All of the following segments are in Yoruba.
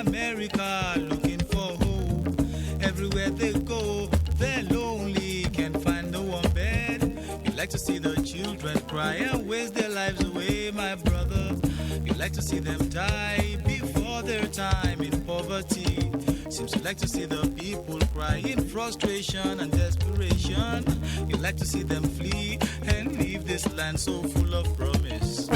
America looking for hope. Everywhere they go, they're lonely, can't find no one bed. You like to see the children cry and waste their lives away, my brother. You like to see them die before their time in poverty. Seems you like to see the people cry in frustration and desperation. You like to see them flee and leave this land so full of promise.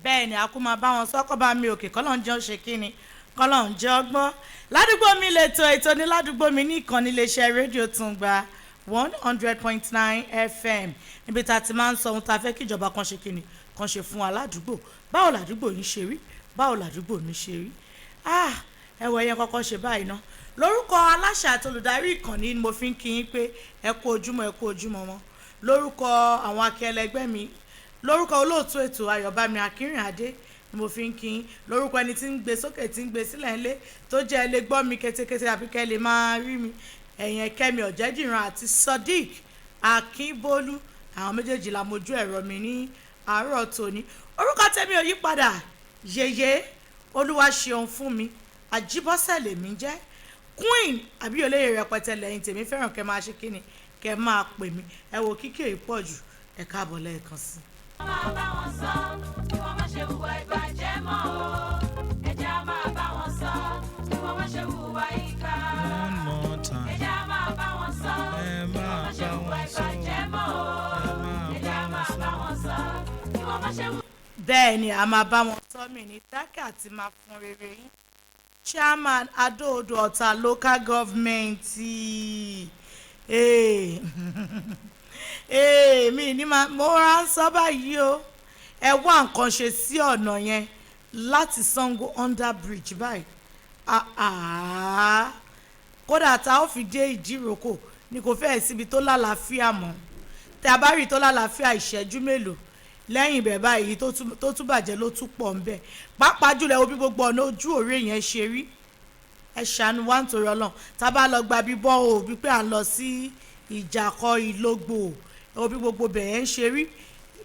Bẹ́ẹ̀ ni a kó máa bá wọn sọ́kọ́ bá mi òkè kọ́lọ́n jẹ́ ṣe kínni, kọ́lọ́n jẹ́ ọgbọ́n. Ládùúgbò mi lètò, ètò ní Ládùúgbò mi ní ìkànnì iléeṣẹ́ rédíò Tùngbà 100.9 FM, níbi tá a ti máa ń sọ ohun tá a fẹ́ kí ìjọba kan ṣe kínni, kan ṣe fún wa ládùúgbò. Báwo ládùúgbò yín ṣe rí? Báwo ládùúgbò mi ṣe rí? Ah, ẹ wọ ẹyẹ kọ́kọ́ ṣe báyìí ná. Lórúkọ aláṣẹ àti olùdarí ìkànnì ni mo fi ń kí yín pé ẹ kú ojúmọ́, ẹ kú ojúmọ́ wọn. Lórúkọ àwọn akẹlẹgbẹ́ mi, lórúkọ olóòtú ètò Ayọ̀bámi Akínrìnàdé ni mo fi ń kí yín. Lórúkọ ẹni tí ń gbé sókè, tí ń gbé sílẹ̀ ńlé, tó jẹ́ ẹ lè gbọ́ mi kétékété àbí kẹ́ lè máa rí mi, ẹ̀yìn Kẹ́mi Ọ̀jẹ́dìran àti Sodiq Akínbólú, àwọn méjèèjì la mojú ẹ̀rọ mi ní àárọ̀ tòní. Orúkọ tèmi ò yí padà, Yèyé Olúwa ṣeun fún mi, Àjíbọ́sẹ̀ lèmi jẹ́, Queen àbí olóyè rẹpẹtẹ lẹ́yìn tèmi fẹ́ràn kẹ́ máa ṣe kíni, kẹ́ máa pè mí. Ẹ wo kíkẹ́ ìpọ̀jù, ẹ káàbọ̀ lẹ́ẹ̀kan sí i. Máa bá wọn sọ kí wọ́n má ṣe hùwà ìbàjẹ́ mọ́ o. Ẹ jẹ́ á máa bá wọn sọ kí wọ́n má ṣe hùwà ìkà. One more time. Ẹ jẹ́ á máa bá wọn sọ Ẹ kí wọ́n máa má ṣe bá hùwà wọn sọ. ìbàjẹ́ mọ́ o. Ẹ máa Ẹ jẹ́ á bá máa wọn bá sọ. wọn sọ kí wọ́n má ṣe hùwà. Bẹ́ẹ̀ ni, a máa bá wọn sọ mí ní dákẹ́ àti máa fún rere yín. Chairman Adó-Odò Ọ̀tà Local Government. Ee, mi ní ma mo ra ń sọ báyìí o. Ẹ wá nǹkan ṣe sí ọ̀nà yẹn láti Sango under bridge báyìí. Ah, ah, kódà tá a ó fi dé Ìdíròkò ni kò fẹ́ẹ̀ síbi tó lálàáfíà mọ́. Tẹ a bá rí tó lálàáfíà ìṣẹ́jú mélòó lẹ́yìn ibẹ̀ báyìí, tó tún bàjẹ́ ló tún pọ̀ ńbẹ̀. Pàápàá jùlọ, ẹ wo bí gbogbo ọ̀nà ojú òré yẹn ṣe rí. Ẹ ṣàánú wa nítorí Ọlọ́run. Tá a bá lọ gba bíbọ́ o, bí pé à ń lọ sí Ìjàkọ Ìlógbò, ẹ wo bí gbogbo bẹ̀yẹn ń ṣe rí.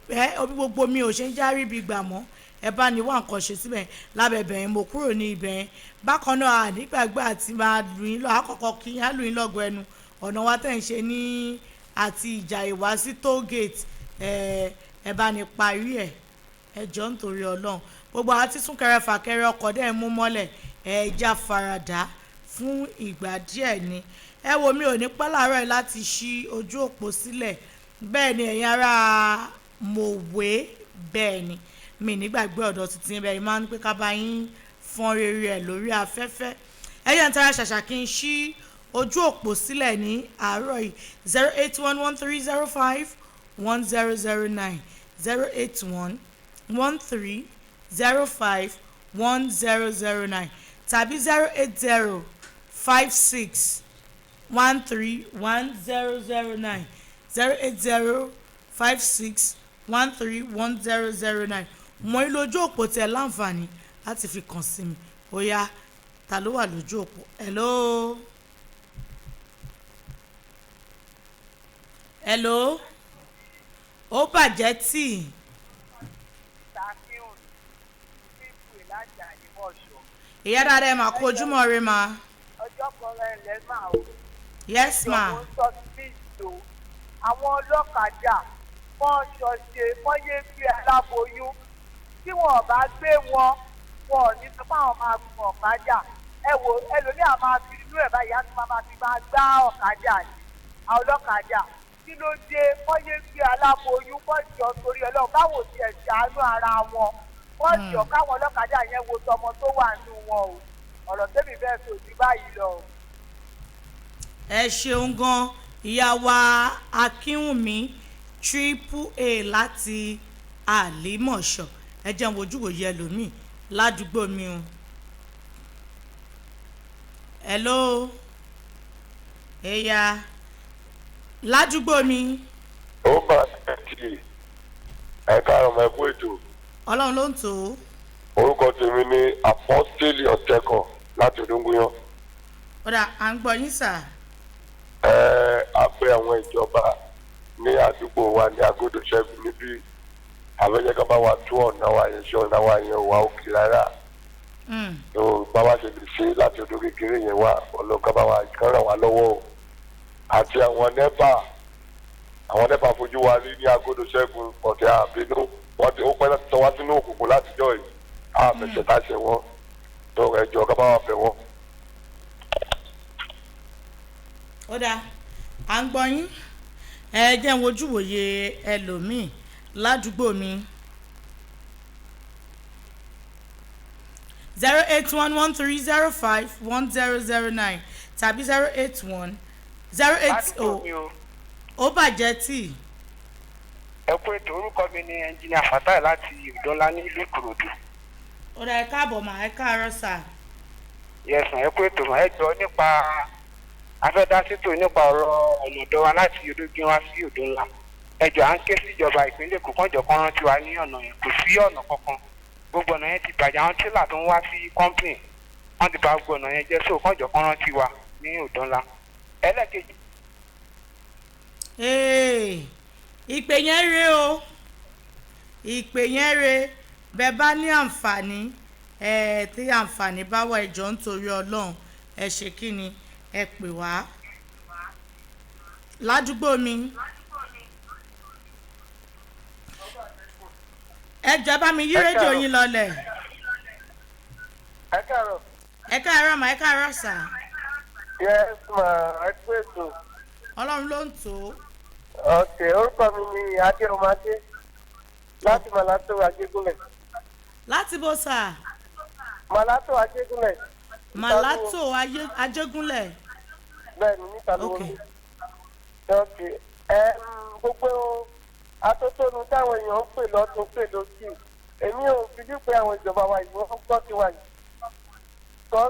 Ẹ wo bí gbogbo mi ò ṣe ń járí bí gbà mọ́. Ẹ bá ní wá nǹkan ṣe síbẹ̀ lábẹ́ bẹ̀yẹn. Mo kúrò ní ibẹ̀ yẹn. Bákan náà, ànígbàgbà àti máa lù yín lọ àkọ́kọ́ kí yín á lù yín lọ́gọ̀ ẹnu ọ̀nà wa tẹ̀ ń ṣe ní àti ìjà ìwá sí toll gate. Ẹ ẹ bá ní parí ẹ. Ẹ jọ̀ọ́ nítorí Ọlọ́run, gbogbo àwọn tí súnkẹrẹ fàkẹrẹ ọkọ̀ dẹ̀ ń mú mọ́lẹ̀, ẹ já faradà fún ìgbà díẹ̀ ni. Ẹ wo, mi ò ní pẹ́ láàárọ̀ yìí láti ṣí ojú òpó sílẹ̀. Bẹ́ẹ̀ ni, ẹ̀yin ará Mòwe, bẹ́ẹ̀ ni, mi nígbàgbé ọ̀dọ̀ tuntun bẹ́ẹ̀ máa ń pé ká bá yín fọ́n rere ẹ̀ lórí afẹ́fẹ́. Ẹ̀yẹ́ ń tara ṣàṣà kí n ṣí ojú òpó sílẹ̀ ní àárọ̀ yìí: 08113051009, 08113051009 tàbí 08056131009, 08056131009. Mọ ilé ojú òpó tẹ láǹfààní láti fi kàn sí mi. Ó yá, ta ló wà lójú òpó? Hello, hello. Ó bàjẹ́ tì. Ṣàfihàn fífò láti Àlìmọ̀ṣọ́. Ìyá dáadáa, ẹ máa kó ojúmọ́ rẹ ma. Ọjọ́ kan rẹ̀ lẹ́ máa o. Yes ma. Ìjọba ń sọ sí ìlò àwọn ọlọ́kadà wọ́n ṣọṣe wọ́n yé gbé aláboyún. Tí wọn ò bá gbé wọn, wọn ò ní sọ pé àwọn máa gun ọ̀kadà. Ẹ wo ẹlòmíà máa fi inú ẹ̀ báyìí, á tún máa fi máa gbá ọ̀kadà ní àwọn ọlọ́kadà. Kí ló dé wọ́n yé gbé aláboyún? Wọ́n jọ torí Ọlọ́run, báwo tiẹ̀ ṣàánú ara wọn? Wọ́n jọ káwọn ọlọ́kadà yẹn wo tọmọ tó wà nínú wọn o. Ọ̀rọ̀ tẹ́mi bẹ́ẹ̀ tó ju báyìí lọ o. Ẹ ṣeun gan, ìyá wa Akínwùmí Triple A láti Àlímọ̀ṣọ́. Ẹ jẹun wojú wòye ẹlòmíì ládùúgbò mi o. Hello, ẹ̀yà ládùúgbò mi. Ó mà tì, ẹ káàárọ̀ mọ, ẹkú ètò. Ọlọ́run ló ń tò ó. Orúkọ tèmi ni Apọ́sítélì Ọ̀tẹ́kọ̀ láti Odóngúyán. Ọ̀dà, à ń gbọ́ yín, sà. Ẹ a bẹ̀ àwọn ìjọba ní àdúgbò wa ní Agodo Ṣẹ́gun níbí. Àfẹ́jẹ́ ká bá wa tú ọ̀nà wa yẹn ṣe, ọ̀nà wa yẹn ò wá òkè rárá. Tó bá wa ṣe lè ṣe láti odò kékeré yẹn wá, ọlọ́ka bá wa kán ràn wá lọ́wọ́ o. Àti àwọn NEPA, àwọn NEPA fojú wa rí ní Agodo Ṣẹ́gun ọ̀tẹ̀ àbínú. Wọ́n ti ó pẹ́ láti sọ wá sínú òkùnkùn látijọ́ yìí. Àfẹsẹ̀ tá a ṣe wọ́n. Tó ẹjọ́ ká bá wa bẹ̀ wọ́n. Ọ̀dà, à ń gbọ́ yín. Ẹ jẹ́ n wojú wòye ẹlòmíì ládùúgbò mi. 08113051009 tàbí 081 080. Ládùúgbò mi o. Ó bàjẹ́ tì. Ẹ kú ètò. Orúkọ mi ni Ẹnjìnìà Fatai láti Ìdọ́lá ní ìlú Ìkòròdú. Ọ̀dà, ẹ káàbọ̀ mà, ẹ káàárọ̀, sà. Yẹsùn, ẹ kú ètò mà. Ẹ jọ, nípa afẹ́dásítò nípa ọ̀rọ̀ ọ̀nà ọ̀dọ́ wa láti Ológin wá sí Odò Ńlá. Ẹ jọ, à ń ké síjọba ìpínlẹ̀ Èkó kànjọ kan rántí wa ní ọ̀nà yẹn. Kò sí ọ̀nà kankan, gbogbo ọ̀nà yẹn ti bàjẹ́. Àwọn tílà tó ń wá sí company, wọ́n ti bà gbogbo ọ̀nà yẹn jẹ́, so kànjọ kan rántí wa ní Odò Ńlá. Ẹlẹ́kejì. Ee, ìpè yẹn re o, ìpè yẹn re. Bẹ́ẹ̀ bá ní àǹfààní ẹ, tí àǹfààní bá wà, ẹjọ́ nítorí Ọlọ́run, ẹ ṣe kí ni, ẹ pè wá ládùúgbò mi. Ẹ jọ̀ọ́, bá mi yí rédíò yín lọlẹ̀. Ẹ káàárọ̀. Ẹ káàárọ̀ mà, ẹ káàárọ̀, sà. Yes ma, ẹ kú ètò. Ọlọ́run ló ń tò ó. Ok, orúkọ mi ni Adéọmọdé láti Màlátó Ajégúnlẹ̀. Láti bó, sà? Màlátó Ajégúnlẹ̀. Màlátò Ajégúnlẹ̀. Bẹ́ẹ̀ni, níta ló Ok. wọlé. Ok, gbogbo atótónu táwọn èèyàn ń pè lọ́tún pè lọ́sì, èmi ò fi dípẹ́ àwọn ìjọba wa yìí, wọ́n gbọ́ tiwa yìí. Kọ́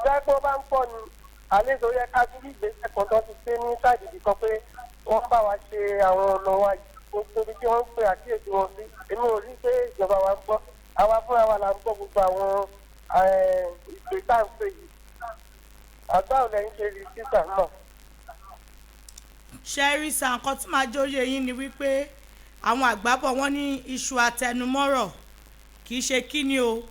dágbó bá ń pọ̀ ni àlejò yẹ ká sí ìgbésẹ̀ kan tó ti ṣe ní sáàdì kan pé wọ́n bá wa ṣe àwọn ọ̀nà wa yìí, gbogbo ibi tí wọ́n ń pè àkíyèsí wọn sí, èmi ò rí pé ìjọba wa ń gbọ́. Àwa fúnra wa là ń gbọ́ gbogbo àwọn ìpè tá à ń pè yìí. Àgbà ò lẹ́yìn ṣe rí sísà náà. Ṣẹ́rí sa, nǹkan tí màá jóye yín ni wípé àwọn àgbà bọ̀, wọ́n ní iṣu àtẹnumọ́rọ̀ kì í ṣe kíni o,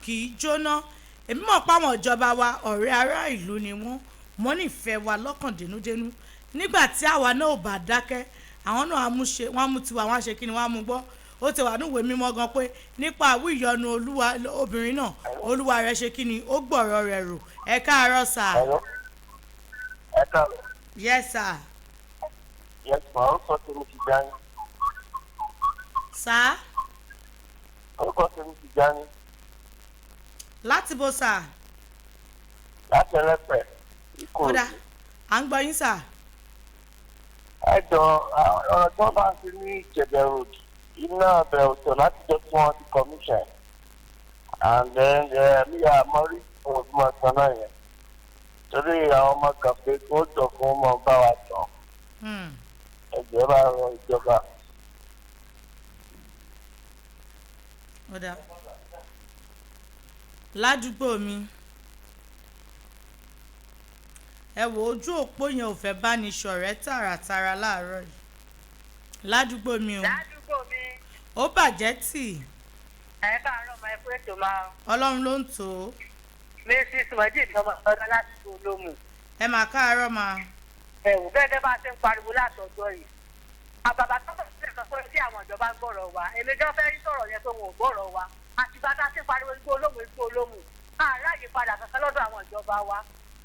kì í jóná. Èmi mọ̀ pé àwọn ìjọba wa, ọ̀rẹ́ ará ìlú ni wọ́n, wọ́n nífẹ̀ẹ́ wa lọ́kàn dénúdénú. Nígbà tí àwa náà ò bá dákẹ́, àwọn náà á mú ṣe, wọ́n á mú tiwa, wọ́n á ṣe kíni, wọ́n á mú gbọ́. Ó ti wà níwèé mímọ́ gan pé nípa àwí ìyọnu Olúwa, obìnrin náà, Olúwa rẹ̀ ṣe kíni, ó gbọ̀rọ̀ rẹ̀ rò. Ẹ káàárọ̀, sà. Ẹ káàárọ̀. Yes, sir. Yes ma, orúkọ tèmi ti dání. Sà. Orúkọ tèmi ti dání. Láti bó, sà? Láti Ẹlẹ́pẹ̀, Ìkòròdú. Kódà, à ń gbọ́ yín, sà. Ẹ jọ, ọ̀rọ̀ tí wọ́n bá ń fi ní Ìjẹ̀bẹ̀ Road, iná ọbẹ̀ ọ̀tọ̀ láti jẹ́ kí wọ́n ti commission and then mi à mọ́rí fún òfin ọ̀sán náà yẹn torí àwọn ọmọ kàfé tó jọ fún ọmọ bá wa tán. Ẹgbẹ́ bá rọ ìjọba. Kódà, ládùúgbò mi, ẹ wo ojú òpó yẹn ò fẹ́ bá ní ṣọ̀rẹ́ tààràtàrà láàárọ̀ yìí ládùúgbò mi o. Ládùúgbò mi. Ó bàjẹ́ tì. Ẹ káàárọ̀ máa, ẹ kú ètò máa. Ọlọ́run ló ń tò ó. Mrs Mojeed ọmọ ọdọ láti Olómù. Ẹ mà káàárọ̀ mà. Ẹ wò, gẹ́gẹ́ bá a ṣe ń pariwo látọjọ́ yìí, àbàbà tó bá ṣe sọ pé tí àwọn ìjọba ń gbọ́rọ̀ wa, èmi gan fẹ́ rí sọ̀rọ̀ yẹn pé wọn ò gbọ́rọ̀ wa. Àti bá a ṣe ń pariwo igbó Olómù, igbó Olómù, àárá yìí padà kankan lọ́dọ̀ àwọn ìjọba wa.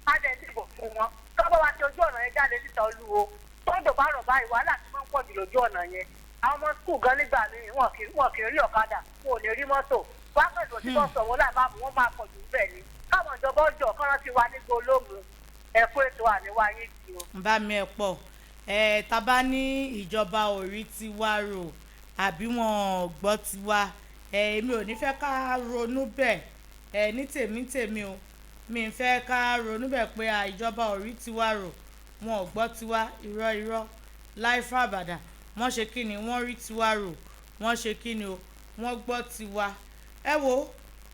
Á dẹ̀ dìbò fún wọn tọ́gbọ́n wa ti ojú ọ̀nà yẹn jáde síta Olúwo. Tọ́jọ́ bá rọ̀ báyìí, wàhálà ti máa ń pọ̀ jù lójú ọ̀nà yẹn. Àwọn ọmọ skul gan nígbà míì, wọn kì í rí ọ̀kadà, wọn ò lè rí mọ́tò wá pẹ̀lú òtítọ́ sọ wọn láì máa mú wọn máa pọ̀ jù bẹ́ẹ̀ ni. Káwọn ìjọba ọjọ́ kọ́rọ́ ti wá nígbò Olómù. Ẹ̀kú ètò, àníwá yín ti o. Bá mi ẹ̀ pọ̀ ẹ̀, tá a bá ní ìjọba ò rí tiwa rò àbí wọn ò gbọ́ tiwa ẹ̀, èmi ò ní fẹ́ ká ronú bẹ́ẹ̀. Ẹ̀ ní tèmi tèmi o, mi ń fẹ́ ká ronú bẹ́ẹ̀ pé à, ìjọba ò rí tiwa rò, wọn ò gbọ́ tiwa. Irọ́, irọ́, láì fún àbàdà. Wọ́n ṣe kí ni, wọ́n rí tiwa rò, wọ́n ṣe kí ni o, wọ́n gbọ́ tiwa. Ẹ wo,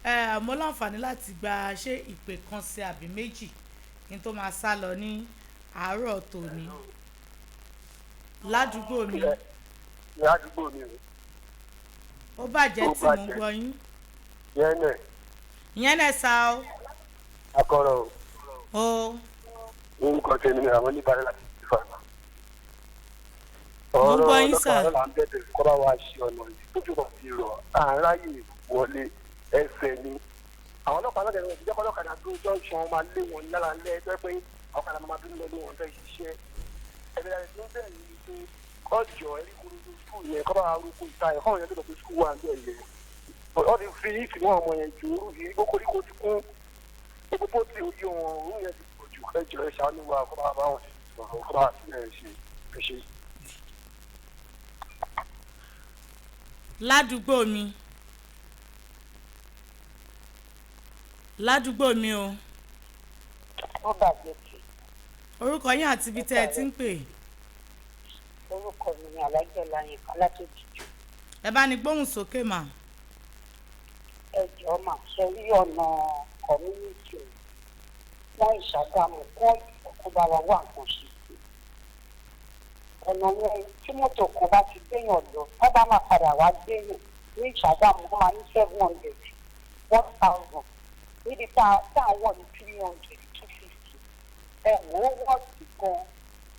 ẹ mo láǹfààní láti gba ṣé ìpè kan sí àbí méjì kí n tó máa sá lọ ní àárọ̀ tòní. Ládùúgbò mi. Ládùúgbò mi. Ó bàjẹ́ Ó tí mò ń bàjẹ́. gbọ́ yín. Yẹn náà. Ìyẹn náà sá o. Akọrọ O. Orúkọ tèmi ni àwọn oníbàárà láti ti fà. Mo ń gbọ́ yín sà. Ọ̀rọ̀ ọlọ́kadà là ń bẹ̀bẹ̀ kọ́ bá wa ṣe ọ̀nà yìí tójú bá ti rọ̀ à ń ráyè wọlé ẹsẹ̀ ni. Àwọn ọlọ́pàá náà tẹ̀lé ìjọba ọlọ́kadà tó jọ́ǹsán máa lé wọn lára lẹ́ tó pé ọ̀kadà máa bínú lọ lé wọn fẹ́ ṣiṣẹ́. Ẹ̀bẹ̀ rẹ̀ tó ń bẹ̀rẹ̀ ni pé kọ́jọ ẹ̀rí kúrú skul yẹn kọ́ bá wa rúkú ìta yẹn kọ́ yẹn tó lọ pé skul wà ń bẹ̀ yẹn. Wọ́n ti fi ìfì wọn ọmọ yẹn jù ú yìí kókóríkó ti kún gbogbo tí orí wọn òun yẹn ti pọ̀ jù. Ẹjọ́ ẹ ṣàánú wa kọ́ bá wọn sọ̀rọ̀ kọ́ bá sílẹ̀ ṣe ẹ ṣe. Ládùúgbò mi, ládùúgbò mi o. Ó bàjẹ́ tì. Orúkọ yín àti ibi tẹ́ ẹ ti ń pè. Orúkọ mi ni Alájọ Láyínká látòjìjù. Ẹ bá ní gbóhùn sókè mà. Ẹ jọ̀ọ́ mà, ṣe rí ọ̀nà community wọn Ìṣàgámù, kọ́ kó bá wa wá nǹkan ṣe sí ọ̀nà yẹn. Tí mọ́tò kan bá ti gbéyàn lọ, wọ́n bá máa padà wá gbéyàn ní Ìṣàgámù, wọ́n máa ní 700, 1,000, níbi tá a wọ̀ ní 300, 250. Ẹ wò ó, wọ́ọ̀sì gan.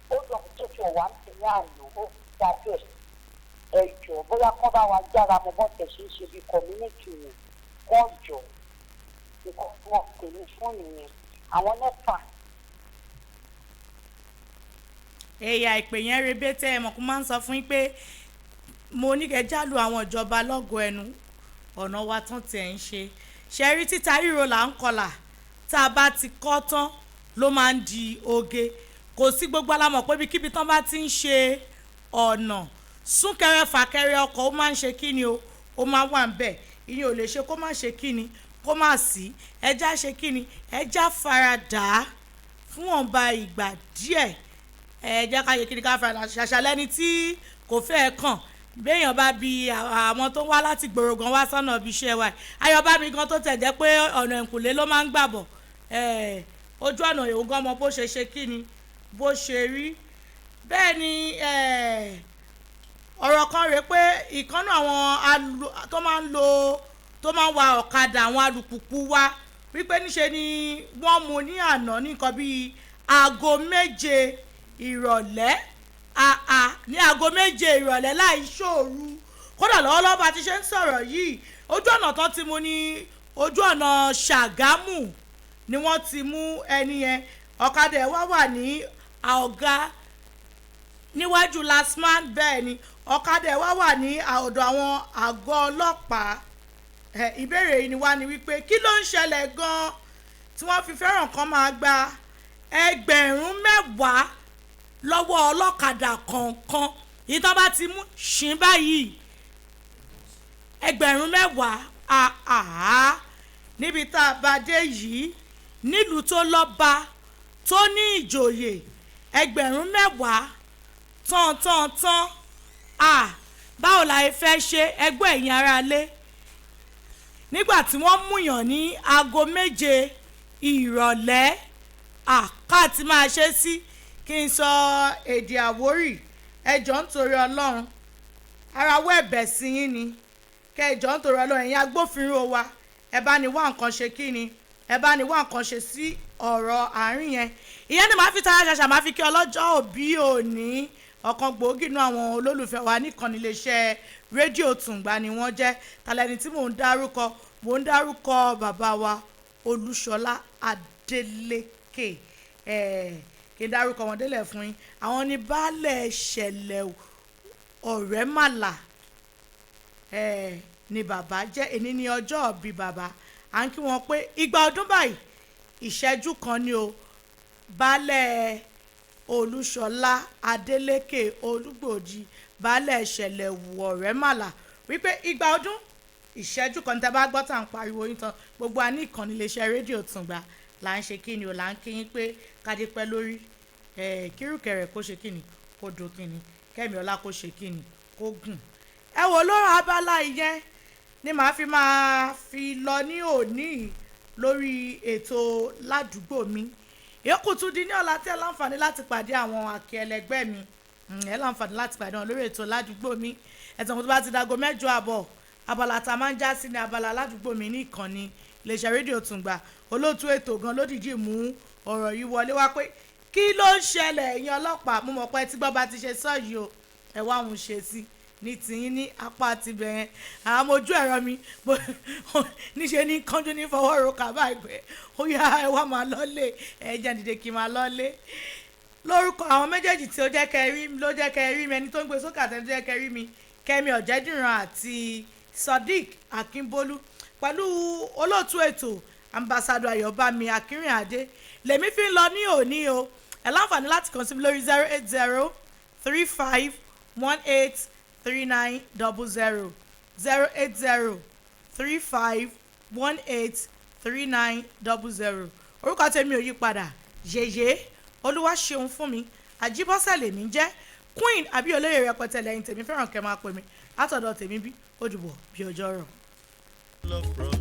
Ó lọ tó ti ọ̀wá ń tẹ̀lé àná, ó gba bẹ́ẹ̀. Ẹ jọ̀ọ́, bóyá kọ́ bá wa jára mọ́ bọ́tẹ̀ ṣe é ṣe bí community yẹn, kọ́ jọ nǹkan tí wọ́n pè mí fún nìyẹn, àwọn mẹ́fà. Ẹ̀yà ìpè yẹn rebete. Ẹ mọ̀ kó máa ń sọ fún yín pé mo ní kẹ́ jálù àwọn ìjọba lọ́gọ̀ọ́ ẹnu ọ̀nà wa tán tiẹ̀ ń ṣe ṣe rí. Títa ríro là ń kọlà, tá a bá ti kọ́ tán ló máa ń di oge. Kò sí, gbogbo alámọ̀ pé ibikíbi tán bá ti ń ṣe ọ̀nà, súnkẹrẹ fàkẹrẹ ọkọ̀ ó máa ń ṣe kíni o, ó máa wà ń bẹ̀. Ìyẹn ò lè ṣe kó má ṣe kíni, kó má sí. Ẹja ṣe kíni, ẹja faradà á fún ọ̀nba ìgbà díẹ̀. Ẹ jẹ́ ká yẹ kí ni ká fara ṣàṣà lẹ́ni tí kò fẹ́ kàn. Béèyàn bá bi àwọn tó ń wá láti gbòòrò gan wá sọ́nà ibi iṣẹ́ wa yìí, Ayọ̀bámi gan tó tẹ̀ jẹ́ pé ọ̀nà ìkùnlé ló máa ń gbà bọ̀, ojú ọ̀nà èèwọ̀ gan mọ bó ṣe ṣe kí ni bó ṣe rí. Bẹ́ẹ̀ ni ọ̀rọ̀ kan rèé pé ìkànnà àwọn tó máa ń lo, tó máa ń wa ọ̀kadà, àwọn alùpùpù wa, wípé níṣe ni wọ́n mú ní àná ní nǹkan bíi aago 7 ìrọ̀lẹ́ àà, ní aago 7 ìrọ̀lẹ́ láì ṣòru. Kódà lọ́wọ́lọ́wọ́ bá ti ṣe ń sọ̀rọ̀ yìí, ojú ọ̀nà tán ti mú ní ojú ọ̀nà Ṣàgámù ni wọ́n ti mú ẹni yẹn. Ọ̀kadà ẹ̀ wá wà ní ọ̀gá níwájú lasman. Bẹ́ẹ̀ ni ọ̀kadà ẹ̀ wá wà ní ọ̀dọ̀ àwọn àgọ́ ọlọ́pàá. Ìbéèrè yìí ni wá ni wípé kí ló ń ṣẹlẹ̀ gan-an tí wọ́n fi fẹ́ràn kan máa gba 10,000 lọ́wọ́ ọlọ́kadà kọ̀ọ̀kan yìí tán bá ti mú ṣìn báyìí? 10,000 àhá, níbi tá a bá dé yìí, nílùú tó lọ́ba, tó ní ìjòyè, 10,000 tán tán tán à, báwo la ẹ fẹ́ ṣe ẹgbẹ́ ẹ̀yin aráalé nígbà tí wọ́n múyàn ní aago 7 ìrọ̀lẹ́? Àká tí máa ṣe sí kí n sọ èdè Àwórì. Ẹjọ́ nítorí Ọlọ́run, ara wọ́ ẹ̀bẹ̀ sí yín ni kẹjọ́ nítorí Ọlọ́run, ẹ̀yin agbófinró wa, ẹ bá ní wá nǹkan ṣe kí ni, ẹ bá ní wá nǹkan ṣe sí ọ̀rọ̀ àárín yẹn. Ìyẹn ni màá fi tara ṣàṣà màá fi kí ọlọ́jọ́ òbí òní, ọ̀kan gbòógì nínú àwọn olólùfẹ́ wa níkànnì iléeṣẹ́ rédíò Tùǹgbà ni wọ́n jẹ́. Tàlẹ́ni tí mò ń dárúkọ? Mò ń dárúkọ bàbá wa Olúṣọlá Adélékè. Kí n dárúkọ wọn délẹ̀ fún yín, àwọn ní baálẹ̀ ṣẹlẹ̀ Ọ̀rẹ́màlà ni bàbá jẹ́. Èní ní ọjọ́ ìbí bàbá. À ń kí wọn pé igba ọdún báyìí ìṣẹ́jú kan ni o. Baálẹ̀ Olúṣọlá Adélékè Olúgbòdì, baálẹ̀ ṣẹlẹ̀ Ọ̀rẹ́màlà, wípé igba ọdún ìṣẹ́jú kan. Tẹ́ bá gbọ́ tá à ń pariwo yín tán, gbogbo a ní ìkànnì iléeṣẹ́ rédíò Tùǹgbà là ń ṣe kí ni o, là ń kí yín pé kádé pẹ́ lórí, kírùkẹ̀rẹ̀ kó ṣe kí ni, kó do kí ni, kẹ́mi ọlá kó ṣe kí ni, kó gùn. Ẹ wò lóra abala ìyẹn. Ni màá fi máa fi lọ ní òní lórí ètò Ládùúgbò Mi. Ìyókù tún di ní ọ̀la tí ẹ láǹfààní láti pàdé àwọn àkè ẹlẹgbẹ́ mi. Ẹ láǹfààní láti pàdé wọn lórí ètò Ládùúgbò Mi. Ẹ̀sán tó bá ti dago 8:30, abala tá a máa ń já sí ní abala Ládùúgbò Mi ní ìkànnì iléeṣẹ́ rédíò Tùngbà. Olóòtú ètò gan lódìdí mú ọ̀rọ̀ yìí wọlé wá pé kí ló ń ṣẹlẹ̀, ẹ̀yin ọlọ́pàá? Mo mọ̀ pé tí gbọ́ bá ti ṣe sọ yìí o, ẹ wá òun ṣe sí ní tìyín ní apá tibẹ̀ yẹn. Àwọn ojú ẹ̀rọ mi níṣẹ́ ní kánjú ní fọwọ́ ro kàbá ìgbẹ́. Ó yá, ẹ wá máa lọ́lé, ẹ jẹ́ dìde kí n máa lọ́lé. Lórúkọ àwọn méjèèjì tí ó jẹ́ kẹ́ rí ló jẹ́ kẹ́ rí mi, ẹni tó ń gbé sókè àtẹni tó jẹ́ kẹ́ rí mi, Kẹ́mi Ọ̀jẹ̀dìran àti Sodiq Akínbólú, pẹ̀lú olóòtú ètò, Ambassador Ayọ̀bámi Akínrìnàdé, lèmi fi ń lọ ní òní o. Ẹ láǹfààní láti kàn sí mi lórí 08035183900, 08035183900. Orúkọ tèmi ò yí padà, Yèyé Olúwa ṣeun fún mi Àjíbọ́sẹ̀ lèmi ń jẹ́, Queen àbí olóyè rẹpẹtẹ lẹ́yìn tèmi fẹ́ràn kẹ́ máa pè mí látọ̀dọ̀ tèmi bí. Ó dìbò bí ọjọ́ rọ̀. Love from